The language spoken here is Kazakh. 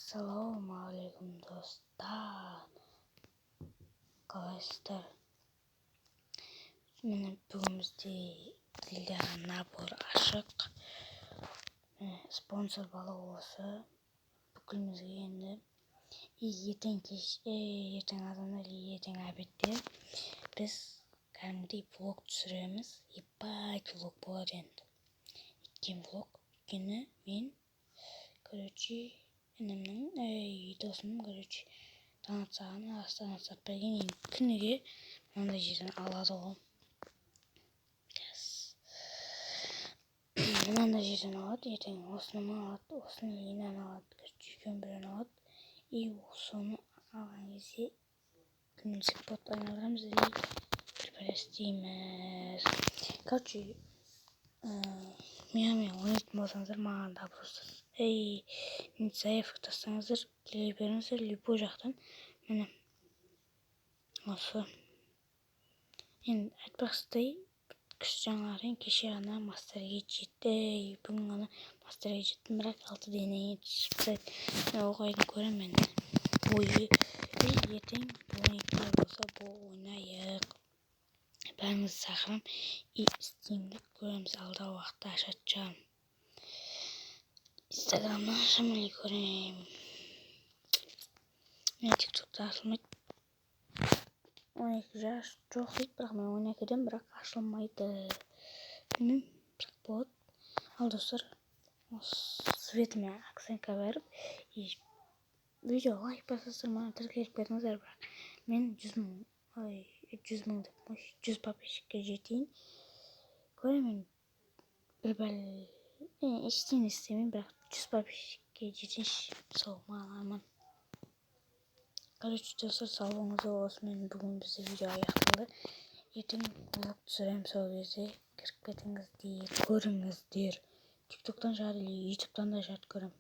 Ассалаумағалейкум, достар! Қалайсыздар? Міне, бүгін бізде Лилияға набор ашық. Міне, спонсор бала осы бүкілімізге енді. И ертең кеш, ертең азанда или ертең обедте біз кәдімгідей влог түсіреміз. Ебать, влог болады енді. Неткен влог? Өйткені мен, короче, інімнің, ей, досымның, короче, донат салған, ағасы донат салып берген. Енді күніге мынандай жерден алады ғой. Сейчас. Мынандай жерден алады, ертең осыны ма алады, осыны, Линаны алады, короче, екеуінің біреуін алады. И соны алған кезде джекпот айналдырамыз или бір бәле істейміз. Короче, менімен ойнайтын болсаңыздар, маған да просто, ей, заявка тастаңыздар, келе беріңіздер любой жақтан. Міне, осы енді айтпақшыдай, күшті жаңалық. Кеше ғана мастерге жетті, бүгін ғана мастерге жеттім, бірақ алты денеге түсіп тастайды. Мен оғайдың көремін енді ойы. Ертең 12-де болса, бұл ойнайық, бәріңізді шақырамын. И істеймін, көреміз, алдағы уақытта ашатын шығармын. Инстаграмнан ашамын или көремін. Мен Тиктокта ашылмайды. 12 жас жоқ дейді, бірақ мен 12-ден, бірақ ашылмайды. Білмеймін, бірақ болады. Ал, достар, осы светіме оценка беріп и видео лайк басасыздар, маған тіркеліп кетіңіздер. Бірақ мен 100 000, ой, 100 000 деп, 100 подписчикке жетейін. Көремін, бір бәле ештеңе істемеймін, бірақ 100 подписчикке жетейінші, сол маған арман. Короче, достар, сау болыңыздар. Осымен бүгін бізде видео аяқталды. Ертең влог түсіремін, сол кезде кіріп кетіңіздер, көріңіздер. Тиктоктан шығар или Ютубтан да шығады, көремін.